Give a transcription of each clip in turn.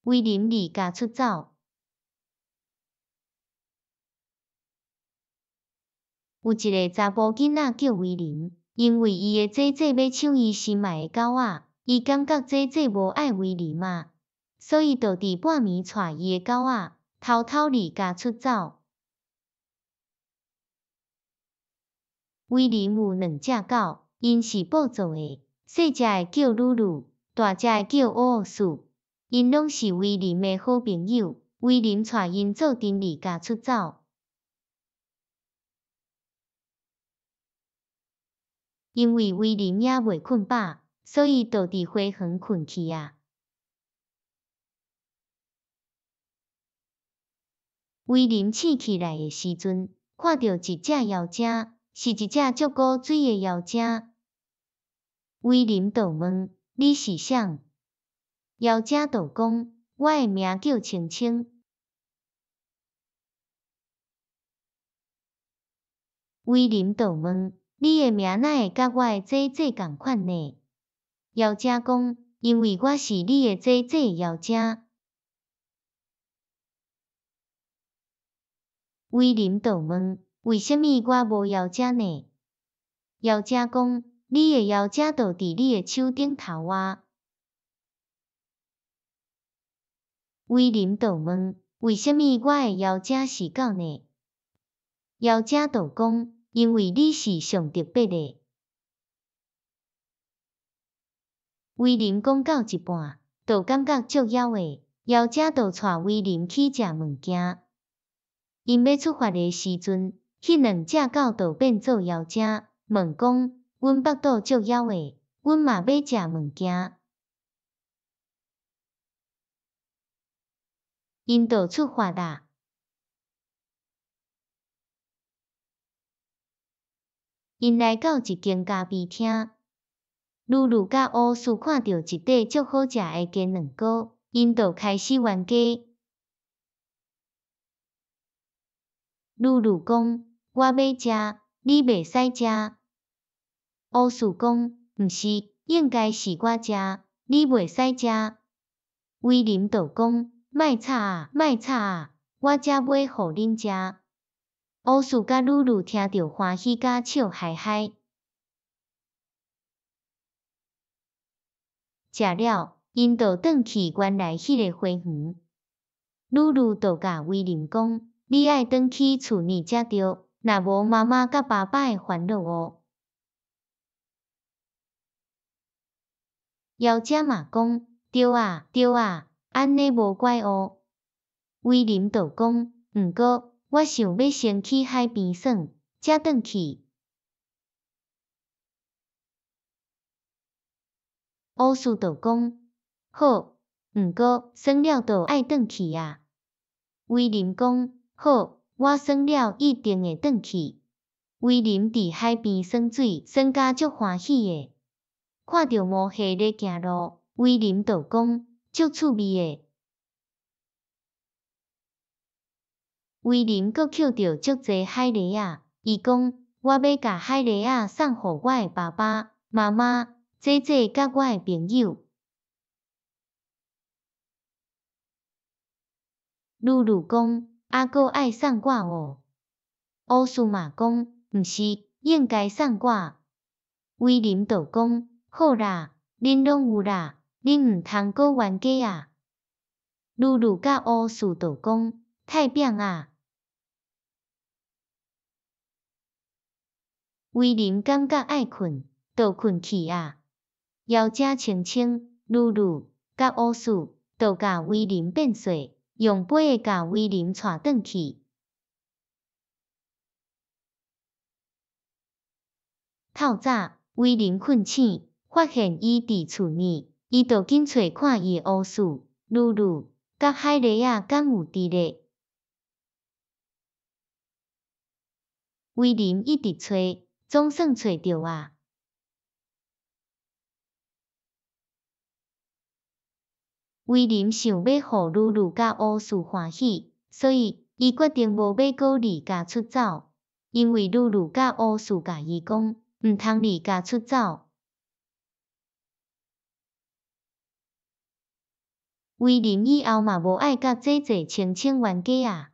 威廉離家出走。有一个查埔囡仔叫威廉，因為伊的姐姐欲搶伊心愛的狗仔，伊感覺姐姐無愛威廉啊，所以就佇半暝帶伊的狗仔偷偷離家出走。威廉有兩隻狗，𪜶是布做的，細隻的叫露露，大隻的叫烏斯。𪜶攏是威廉的好朋友。威廉帶𪜶做陣離家出走。因為威廉猶未睏飽，所以就佇花園睏去啊。威廉醒起來的時陣，看著一隻妖精，是一隻足古錐的妖精。威廉就問：你是誰？妖精就講：我的名叫青青。威廉就問：你的名哪會佮我的姐姐仝款呢？妖精講：因為我是你的姐姐妖精。威廉就問：為啥物我無妖精呢？妖精講：你的妖精就佇你的手頂頭啊。威廉就問：為啥物我的妖精是狗呢？妖精就講：因為你是上特別的。威廉講到一半，就感覺足枵的，妖精就帶威廉去食物件。𪜶欲出發的時陣，彼兩隻狗就變做妖精，問講：阮腹肚足枵的，阮嘛欲食物件。𪜶就出發啦。𪜶來到一間咖啡廳，露露佮烏斯看著一塊足好食的雞卵糕，𪜶就開始冤家。露露講：我欲食，你袂使食。烏斯講：毋是，應該是我食，你袂使食。威廉就講：莫吵啊，莫吵啊，我才買予恁食。烏斯佮露露聽著歡喜甲笑嗨嗨。食了，𪜶就轉去原來彼个花園。露露就共威廉講：你愛轉去厝內才對，若無媽媽佮爸爸會煩惱哦。妖精嘛講：對啊，對啊，按呢無怪哦。威廉就講：毋過，我想欲先去海邊耍，才轉去。烏斯就講：好，毋過耍了就愛轉去啊。威廉講：好，我耍了一定會轉去。威廉佇海邊耍水，耍甲足歡喜的。看著魔蟹咧行路，威廉就講：足趣味的。威廉閣抾著足濟海螺仔，伊講：我欲共海螺仔送予我的爸爸、媽媽、姐姐佮我的朋友。露露講：啊，閣愛送我哦。烏斯嘛講：毋是，應該送我。威廉就講：好啦，恁攏有啦，恁毋通閣冤家啊。露露佮烏斯就講：太棒啊！威廉感覺愛睏，就睏去啊。妖精青青、露露佮烏斯就共威廉變細，用飛的共威廉帶轉去。透早，威廉睏醒，發現伊佇厝內，伊就緊揣看伊的烏斯、露露佮海螺仔敢有佇咧。威廉一直揣，總算揣著啊！威廉想欲予露露佮烏斯歡喜，所以伊決定無欲閣離家出走，因為露露佮烏斯共伊講，毋通離家出走。威廉以後嘛無愛佮姐姐青青冤家矣。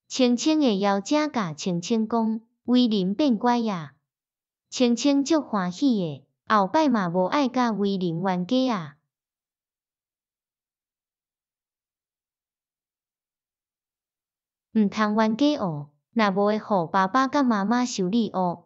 青青的幺姐共青青講，威廉變乖矣。青青足歡喜的，後擺嘛無愛佮威廉冤家矣。毋通冤家哦，若無會予爸爸佮媽媽收禮物。